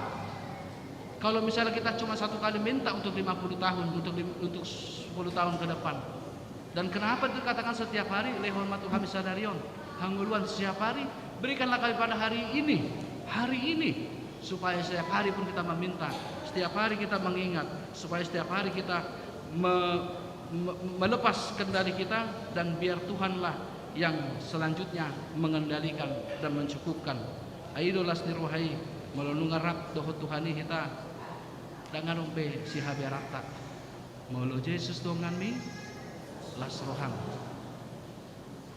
Kalau misalnya kita cuma satu kali minta untuk lima puluh tahun, untuk lim-, untuk sepuluh tahun ke depan. Dan kenapa dikatakan setiap hari, lehon ma tu hami sadari on hangoluan siap ari, berikanlah kami pada hari ini, hari ini, supaya setiap hari pun kita meminta, setiap hari kita mengingat, supaya setiap hari kita me-, me-, melepas kendali kita, dan biar Tuhanlah yang selanjutnya mengendalikan dan mencukupkan. Ai do las ni roha i, molo nunga rap dohot Tuhan i hita, ndang adong be sihabearanta. Molo Jesus donganmi, las roham.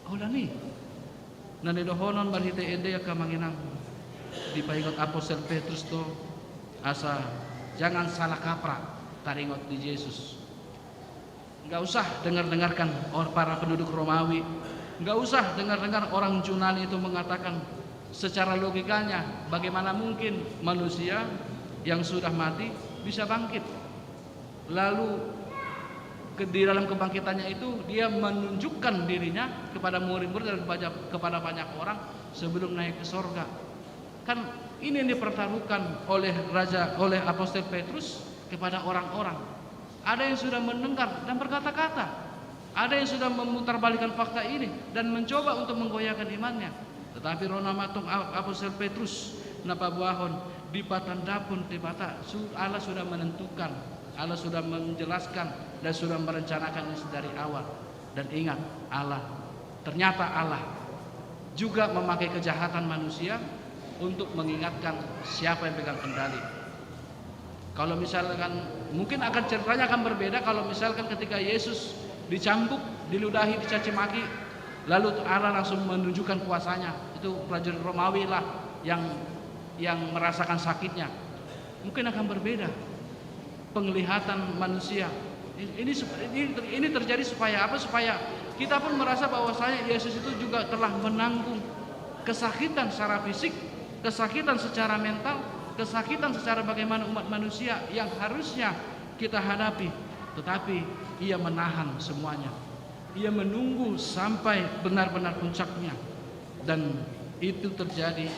Holan i, na nidohonon marhite ende i angka amang inang, dipaingot apostel Petrus do, asa jangan salah kaprah taringot di Jesus. Nggak usah dengar-dengarkan or-, para penduduk Romawi, nggak usah dengar-dengar orang Junani itu mengatakan secara logikanya, bagaimana mungkin manusia yang sudah mati bisa bangkit. Lalu ke, di dalam kebangkitannya itu, dia menunjukkan dirinya kepada murid-murid dan kepada, kepada banyak orang sebelum naik ke sorga. Kan ini yang dipertaruhkan oleh raja, oleh apostel Petrus kepada orang-orang. Ada yang sudah mendengar dan berkata-kata. Ada yang sudah memutarbalikkan fakta ini dan mencoba untuk menggoyahkan imannya. Tetapi ro nama tong a-, apostel Petrus na paboahon, dipatandahon Debata, su-, Allah sudah menentukan, Allah sudah menjelaskan, dan sudah merencanakan ini dari awal. Dan ingat, Allah, ternyata Allah juga memakai kejahatan manusia untuk mengingatkan siapa yang pegang kendali. Kalau misalkan, mungkin akan ceritanya akan berbeda kalau misalkan ketika Yesus dicambuk, diludahi, dicaci maki, lalu Allah langsung menunjukkan kuasanya. Itu prajurit Romawi lah yang, yang merasakan sakitnya. Mungkin akan berbeda penglihatan manusia. Ini, ini sup-, ini, ini terjadi supaya apa? Supaya kita pun merasa bahwasanya Yesus itu juga telah menanggung kesakitan secara fisik, kesakitan secara mental, kesakitan secara bagaimana umat manusia yang harusnya kita hadapi. Tetapi ia menahan semuanya. Ia menunggu sampai benar-benar puncaknya. Dan itu terjadi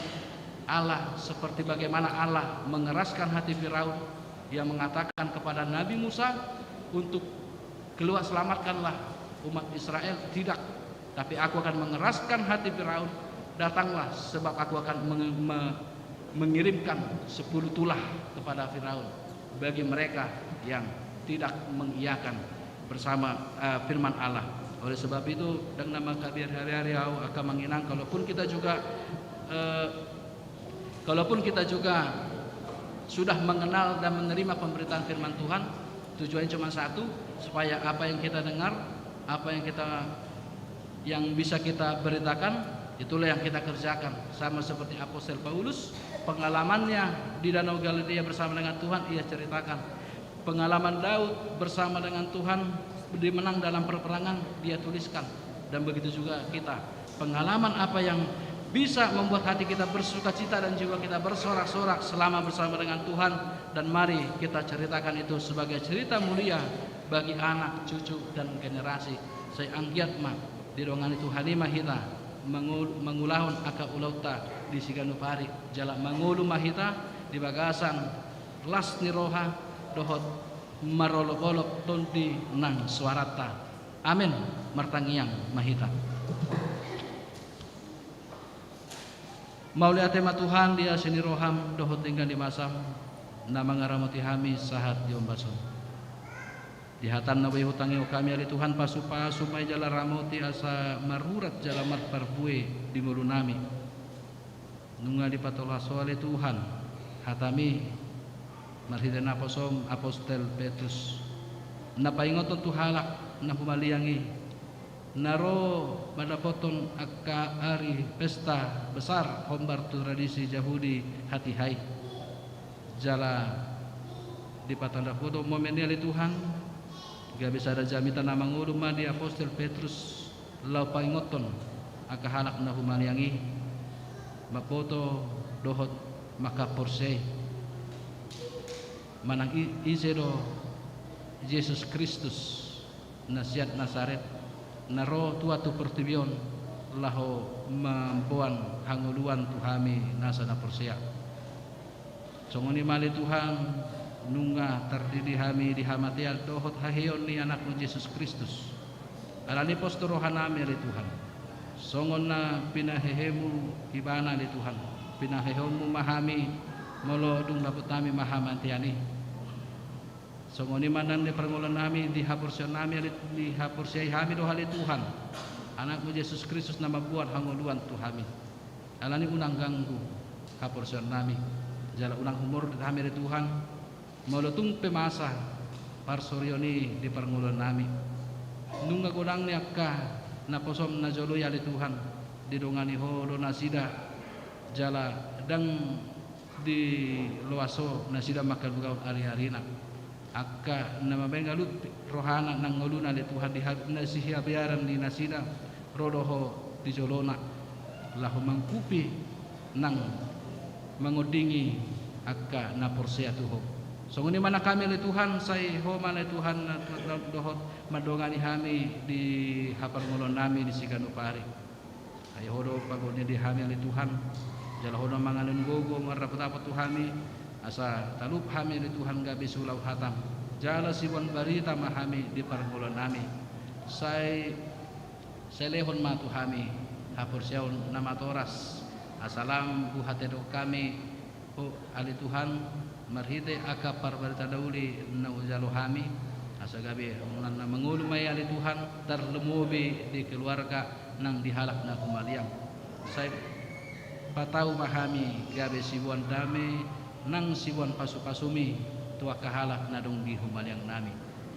Allah, seperti bagaimana Allah mengeraskan hati Firaun yang mengatakan kepada Nabi Musa untuk keluar, selamatkanlah umat Israel. Tidak, tapi aku akan mengeraskan hati Firaun. Datanglah, sebab aku akan menge-, me-, mengirimkan sepuluh tulah kepada Firaun bagi mereka yang tidak mengiyakan bersama, eh, firman Allah. Oleh sebab itu, ndang na mangkabiar hari-hari au, angka amang inang, kalaupun kita juga, eh, kalaupun kita juga sudah mengenal dan menerima pemberitaan firman Tuhan, tujuannya cuma satu, supaya apa yang kita dengar, apa yang kita, yang bisa kita beritakan, itulah yang kita kerjakan. Sama seperti apostel Paulus, pengalamannya di Danau Galilea bersama dengan Tuhan, ia ceritakan. Pengalaman Daud bersama dengan Tuhan, dia menang dalam perperangan, dia tuliskan. Dan begitu juga kita. Pengalaman apa yang bisa membuat hati kita bersukacita dan jiwa kita bersorak-sorak selama bersama dengan Tuhan, dan mari kita ceritakan itu sebagai cerita mulia bagi anak, cucu, dan generasi. Sai anggiat ma didongani Tuhan i ma hita mangul-, mangulahon angka ulaonta di siganup ari, jala mangolu ma hita di bagasan las ni roha dohot marolop-olop Tondi nang soaranta. Amen. Martangiang ma hita. Mauliate ma Tuhan di asi ni roham dohot denggan ni basam, na mangaramoti hami sahat di ombas on. Di hataM na boi hutangihon hami ale Tuhan, pasu-pasu ma i jala ramoti asa marurat jala marparbue di ngolunami. Nunga dipatolhas Ho ale Tuhan hataMi marhite naposoM apostel Petrus, na paingothon tu halak na humaliang i, na ro mandapothon angka ari pesta besar hombar tu tradisi Jahudi hatiha i. Jala dipatandahon momen i ale Tuhan, gabe sada jamita na mangolu ma di apostel Petrus laho paingothon angka halak na humaliang i, mamboto dohot mangkaporseai manang i-, ise do Jesus Kristus na sian Nasaret, na ro tua tu portibi on laho mamboan hangoluan tu hami nasa na porsea. Songon i ma ale Tuhan, nunga tardidi hami di hamatean dohot haheheon ni Anakmu Jesus Kristus. Alani i pos do rohanami ale Tuhan, songon na pinahehemu Ibana ale Tuhan, pinaheheonmu ma hami molo dung dapot hami ma hamatean i. Songon i ma nang di parngoluonnami, di haporseaonnami ale, dihaporseai hami do ale Tuhan, Anakmu Jesus Kristus na mamboan hangoluan tu hami. Alani unang ganggu haporseaonnami, jala unang humordet hami ale Tuhan, molo tung pe masa parsorion i di parngoluonnami. Nunga godang ni angka naposom na jolo i ale Tuhan, didongani Ho do nasida, jala ndang diloas Ho nasida mangkalugahon ariarina. Angka na mambaen galut rohana nang ngoluna ale Tuhan di ha-, na sihabiaran ni nasida, ro do Ho di jolona laho mangkupi nang mangondingi angka na porsea tu Ho. Songon i ma nang hami ale Tuhan, sai Ho ma ale Tuhan na, na, na dohot mandongani hami di haparngoluonnami di siganup ari. Ai Ho do pangoluhon di hami ale Tuhan, jala Ho do mangalehon gogo mardapotdapot tu hami, asa talup hami ale Tuhan gabe siulaon hatam, jala siboan barita ma hami di parngoluonnami. Sai, sai lehon ma tu hami haporseaon na matoras, asa lam buha tedok hami Ho ale Tuhan, marhite angka parbarita na uli na hujalo hami, asa gabe na mangolu ma i ale Tuhan, tarlumobi di keluarga nang di halak na humaliang. Sai patau ma hami gabe siboan dame nang siboan pasupasumi tu angka halak na adong di humaliangnami.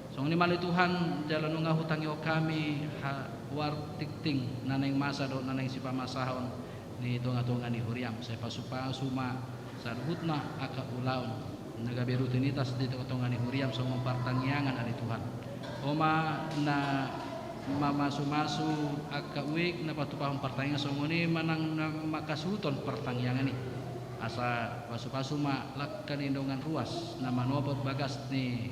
Songon i ma ale Tuhan, jala nunga hutangihon hami ha-, uartikting na naeng masa dohot na naeng sipamasahon di tongatonga ni huriam. Sai pasupasu ma saluhutna angka ulaon na gabe rutinitas di tongatonga ni huriam songon partangiangan ale Tuhan. Ho ma na mamasumasu angka uek na patupahon partangiangan, songon i ma nang na mangkasuhuthon partangiangan i. Asa pasupasu ma langka ni dongan ruas na manopot bagas ni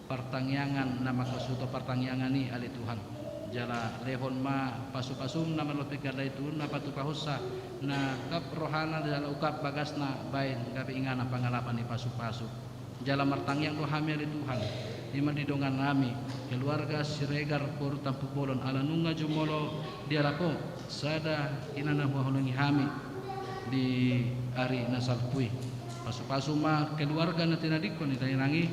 partangiangan na mangkasuhuthon partangiangan i ale Tuhan. Jala lehon ma pasupasum na marlopi gallana i tu na patupahonsa, na ungkap rohana jala ungkap bagasna baen gabe inganan pangalapan ni pasupasu. Jala martangiang do hami ale Tuhan, i ma di dongannami, keluarga Siregar boru Tampubolon, ala nunga jumolo dialap Ho sada ina na huhahonongi hami di ari na salpu i. Pasupasu ma keluarga na tinadingkon ni tangiang i,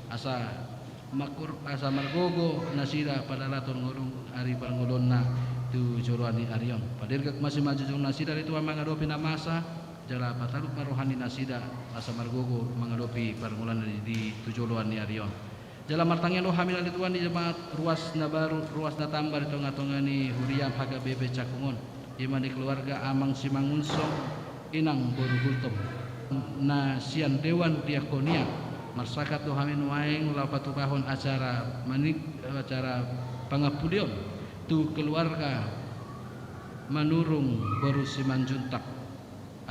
asa mangkur-, asa margogo nasida padalathon ngolu ari parngoluonna tu joloan ni ari on. Padirgak ma simanjujung nasida ale Tuhan mangadopi na masa, jala patalup ma roha ni nasida asa margogo mangadopi parngoluonna di, di tu joloan ni ari on. Jala martangiang do hami ale Tuhan di jemaat ruas na baru, ruas na tamba di tongatonga ni huriam H K B P Cakung on. I ma di keluarga Amang Simangunsong, Inang boru Gultom, na sian Dewan Diakonia. Marsangkap do hami nuaeng laho patupahon acara manik-, acara pangampulion tu keluarga Manurung boru Simanjuntak.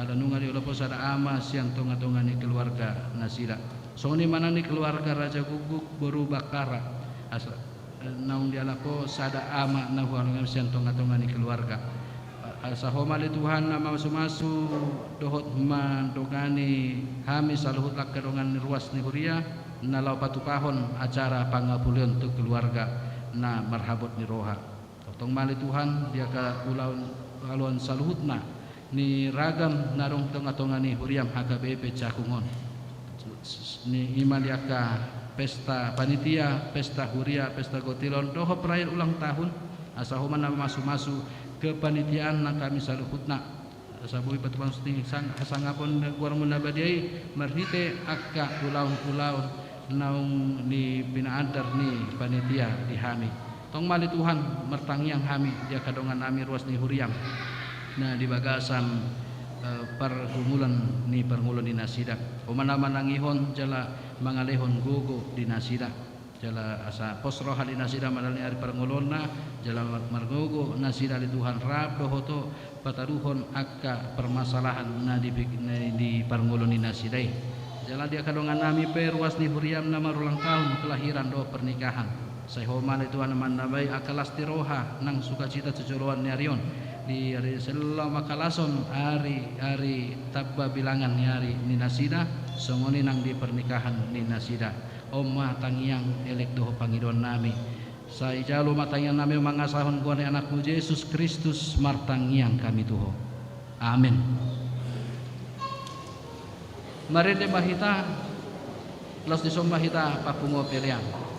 Ala nunga diolop Ho sada ama sian tongatonga ni keluarga nasida. Songon i ma nang di keluarga Raja Guguk boru Bakkara. Asa, eh, naung dialap Ho sada ama na huhahonongi sian tongatonga ni keluarga. Asa Ho ma ale Tuhan na mamasumasu dohot mandongani hami saluhut langka dongan ni ruas ni huria, na laho patupahon acara pangampulion tu keluarga na marhabot ni roha. Tongtong ma ale Tuhan, di angka ulaon, ulaon saluhutna ni ragam na adong tongatonga ni huriam H K B P Cakung on. Ni i ma di angka pesta panitia, pesta huria, pesta gotilon, dohot perayaan ulang tahun, asa Ho ma na mamasumasu kepanitiaan nang hami saluhutna. Asa boi patupahon ni sang-, hasangapon goarmu na badia i marhite angka ulaon-ulaon naung ni pinaandar ni panitia di hami. Tong ma ale Tuhan, martangiang hami di angka dongan nami ruas ni huriam na di bagasan, eh, pargumulan ni parngoluon ni nasida. Ho ma na manangihon jala mangalehon gogo di nasida. Jala asa pos roha ni nasida mandalani ari parngoluonna, jala mar-, margogo nasida ale Tuhan rap dohot Ho pataruhon angka permasalahan na di, na di parngoluon ni nasida i. Jala di angka dongan nami pe ruas ni huriam na marulang tahun kelahiran dohot pernikahan. Sai Ho ma ale Tuhan na mandambai angka las ni roha nang sukacita tu joloan ni ari on. Di ari sella mangkalashon ari, ari tamba bilangan ni ari ni nasida, songon i nang di pernikahan ni nasida. On ma tangiang elek dohot pangidoan nami. Sai jalo ma tangiang nami mangasahon goar ni Anakmu Jesus Kristus, martangiang hami tu Ho. Amen. Marende ma hita, laos dison ma hita papungu pelean.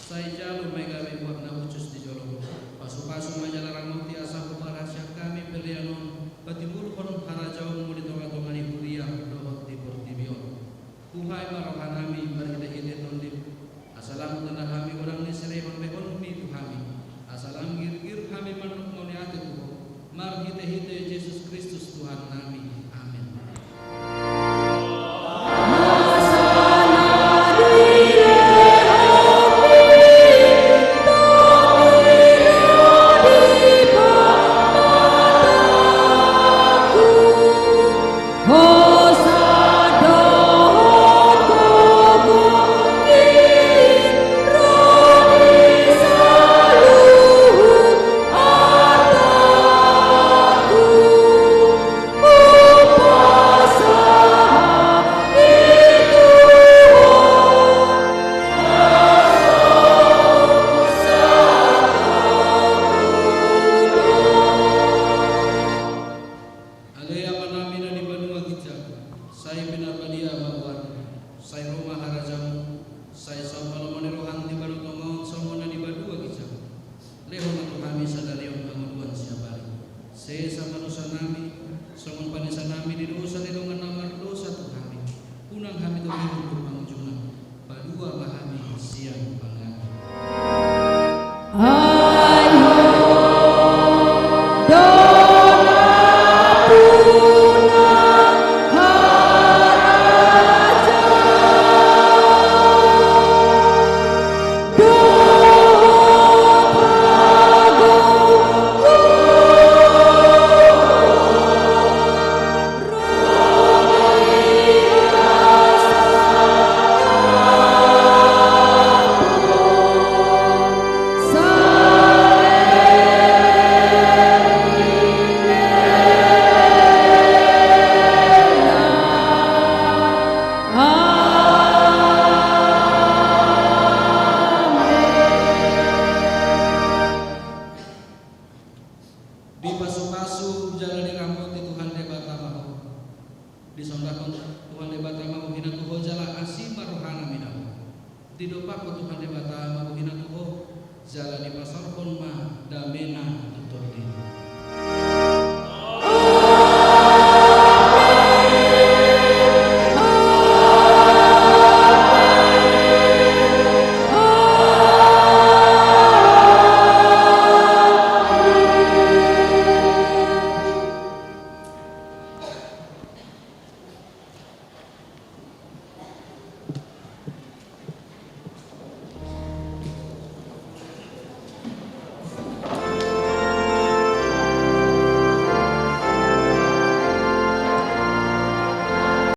Sai jalo ma i gabe uap na hushus di jolom. Pasupasu ma jala ramoti asa huparhasiat hami pelean on patimbulhon harajaonmu di tongatonga ni huria dohot di portibi on. Buhai ma rohanami marhitehite Tondim, asa lam tanda hami godang ni silehonlehonmi tu hami, asa lam girgir hami mandok mauliate tu Ho, marhitehite Jesus Kristus Tuhannami. Amen. Ale Amanami na di banua ginjang, sai pinarbadia ma goarmu, sai ro ma harajaonmu, sai saut ma lomo ni roham di banua tonga on songon na di banua ginjang. Lehon ma tu hami sadari on hangoluan siapari. Sesa ma dosanami, songon panesanami di dosa ni dongan na mardosa tu hami. Unang hami togihon tu pangujungan, palua ma hami sian pangago. Ai Ho do nampuna harajaon dohot hagogoon. Dipasupasu jala diramoti Tuhan Debata ma ho. Disondangkon Tuhan Debata ma bohina tu ho jala asi ma rohana mida ho. Didompakkon Tuhan Debata ma bohina tu ho jala di